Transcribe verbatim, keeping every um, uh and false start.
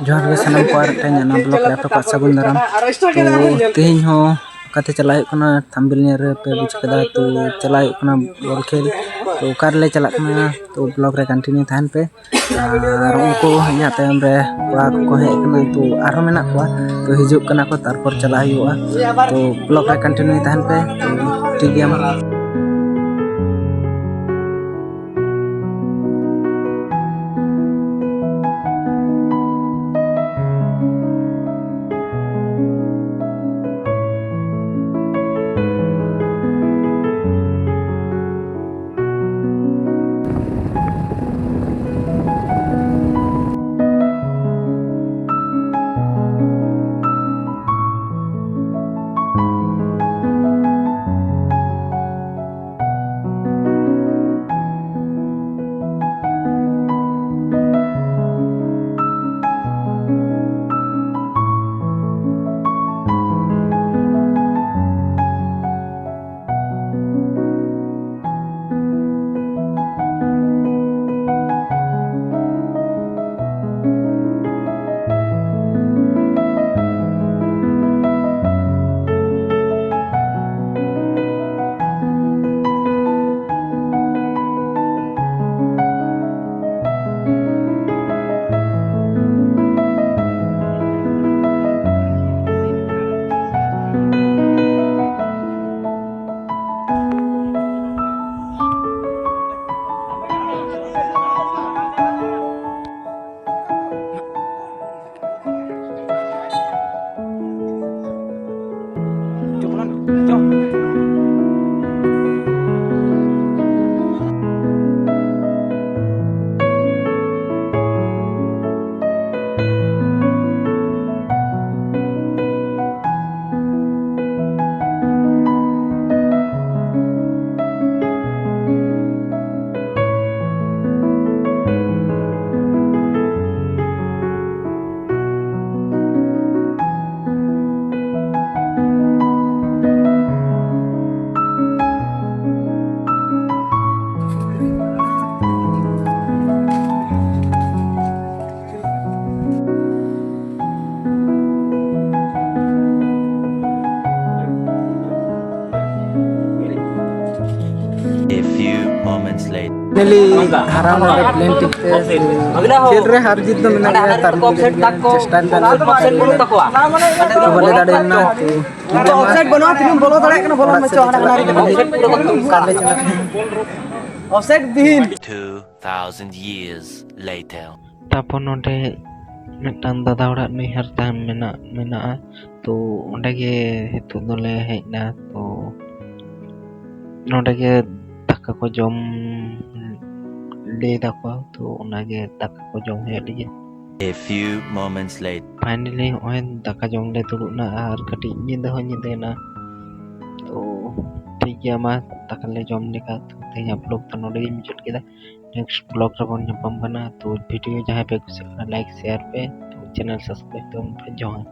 ᱡᱚᱦᱟᱨ ᱜᱮ ᱥᱟᱱᱟᱢ ᱠᱚ, ᱟᱨ ᱢᱤᱫᱴᱟᱝ ᱱᱟᱣᱟ ᱵᱞᱚᱜ ᱨᱮ ᱟᱯᱮ ᱠᱚᱣᱟᱜ ᱥᱟᱹᱜᱩᱱ ᱫᱟᱨᱟᱢ᱾ ᱛᱚ ᱛᱮᱦᱮᱧ ᱦᱚᱸ ᱚᱠᱟᱛᱮ ᱪᱟᱞᱟᱜ ᱦᱩᱭᱩᱜ ᱠᱟᱱᱟ, ᱛᱷᱟᱢᱵᱤᱞ ᱧᱮᱞ ᱨᱮ ᱯᱮ ᱵᱩᱡᱽ ᱠᱟᱫᱟ᱾ ᱛᱚ ᱪᱟᱞᱟᱜ ᱦᱩᱭᱩᱜ ᱠᱟᱱᱟ ᱵᱚᱞ ᱠᱷᱮᱞ᱾ ᱛᱚ ᱚᱠᱟ ᱨᱮᱞᱮ ᱪᱟᱞᱟᱜ ᱠᱟᱱᱟ, ᱛᱚ ᱵᱞᱚᱜ ᱨᱮ ᱠᱚᱱᱴᱤᱱᱤᱭᱩ ᱛᱟᱦᱮᱱ ᱯᱮ᱾ ᱟᱨ ᱩᱱᱠᱩ ᱤᱧᱟᱹᱜ ᱛᱟᱭᱚᱢ ᱨᱮ ᱠᱚᱲᱟ ᱠᱚᱠᱚ ᱦᱮᱡ ᱟᱠᱟᱱᱟ, ᱛᱚ ᱟᱨᱦᱚᱸ ᱢᱮᱱᱟᱜ ᱠᱚᱣᱟ, ᱛᱚ ᱦᱤᱡᱩᱜ ᱠᱟᱱᱟ ᱠᱚ, ᱛᱟᱨᱯᱚᱨ ᱪᱟᱞᱟᱜ ᱦᱩᱭᱩᱜᱼᱟ᱾ ᱛᱚ ᱵᱞᱚᱜ ᱨᱮ ᱠᱚᱱᱴᱤᱱᱤᱭᱩ ᱛᱟᱦᱮᱱ ᱯᱮ᱾ ᱛᱚ ᱴᱷᱤᱠ ᱜᱮᱭᱟ ᱢᱟ᱾ A few moments later. Finally ᱦᱟᱨᱟᱣ ᱱᱚᱰᱮ ᱯᱞᱮᱱ ᱴᱤᱠ ᱛᱮ ᱠᱷᱮᱞ ᱨᱮ ᱦᱟᱨ ᱡᱤᱛ ᱫᱚ ᱢᱮᱱᱟᱜ ᱜᱮᱭᱟ, ᱛᱟᱨ ᱢᱚᱫᱽᱫᱷᱮ ᱨᱮ ᱪᱮᱥᱴᱟ ᱞᱮᱫᱟ ᱞᱮ, ᱛᱚ ᱵᱟᱞᱮ ᱫᱟᱲᱮᱭᱟᱜᱼᱟ᱾ ᱚᱯᱷᱥᱟᱭᱤᱰ ᱵᱟᱹᱱᱩᱜᱼᱟ, ᱛᱤᱱᱟᱹᱜ ᱵᱚᱞᱚ ᱫᱟᱲᱮᱭᱟᱜ ᱠᱟᱱᱟ ᱵᱚᱞᱚ ᱢᱮ, ᱪᱚ ᱦᱟᱱᱟ ᱦᱟᱱᱟ ᱨᱮ offside ᱵᱤᱦᱤᱱ᱾ Two thousand years later. ᱛᱟᱯᱚᱨ ᱱᱚᱰᱮ ᱢᱤᱫᱴᱟᱝ ᱫᱟᱫᱟ ᱦᱚᱲᱟᱜ ᱱᱟᱹᱭᱦᱟᱹᱨ ᱛᱟᱦᱮᱱ ᱢᱮᱱᱟᱜ ᱢᱮᱱᱟᱜᱼᱟ᱾ ᱛᱚ ᱚᱸᱰᱮ ᱜᱮ ᱱᱤᱛᱚᱜ ᱫᱚᱞᱮ ᱦᱮᱡ ᱮᱱᱟ᱾ ᱛᱚ ᱱᱚᱰᱮ ᱜᱮ ᱫᱟᱠᱟ ᱠᱚ ᱡᱚᱢ ᱞᱟᱹᱭ ᱫᱟᱠᱚ, ᱛᱚ ᱚᱱᱟᱜᱮ ᱫᱟᱠᱟ ᱠᱚ ᱡᱚᱢ ᱦᱩᱭᱩᱜ ᱞᱟᱹᱜᱤᱫ᱾ A few moments later. Finally ᱱᱚᱜᱼᱚᱭ ᱫᱟᱠᱟ ᱡᱚᱢ ᱞᱮ ᱫᱩᱲᱩᱵ ᱮᱱᱟ, ᱟᱨ ᱠᱟᱹᱴᱤᱡ ᱧᱤᱫᱟᱹ ᱦᱚᱸ ᱧᱤᱫᱟᱹᱭᱮᱱᱟ᱾ ᱛᱚ ᱴᱷᱤᱠ ᱜᱮᱭᱟ, ᱢᱟ ᱫᱟᱠᱟ ᱞᱮ ᱡᱚᱢ ᱞᱮᱠᱟ, ᱛᱚ ᱛᱮᱦᱮᱧᱟᱜ ᱵᱞᱚᱜ ᱫᱚ ᱱᱚᱰᱮ ᱜᱤᱧ ᱢᱩᱪᱟᱹᱫ ᱠᱮᱫᱟ᱾ ᱱᱮᱠᱥᱴ ᱵᱞᱚᱜ ᱨᱮᱵᱚᱱ ᱧᱟᱯᱟᱢ ᱠᱟᱱᱟ᱾ ᱛᱚ ᱵᱷᱤᱰᱤᱭᱳ ᱡᱟᱦᱟᱸᱭ ᱯᱮ ᱠᱩᱥᱤᱭᱟᱜ ᱠᱟᱱᱟ, ᱞᱟᱭᱤᱠ ᱥᱮᱭᱟᱨ ᱯᱮ, ᱛᱚ ᱪᱮᱱᱮᱞ ᱥᱟᱵᱥᱠᱨᱟᱭᱤᱵ ᱛᱟᱵᱚᱱ ᱯᱮ᱾ ᱡᱚᱦᱟᱨ᱾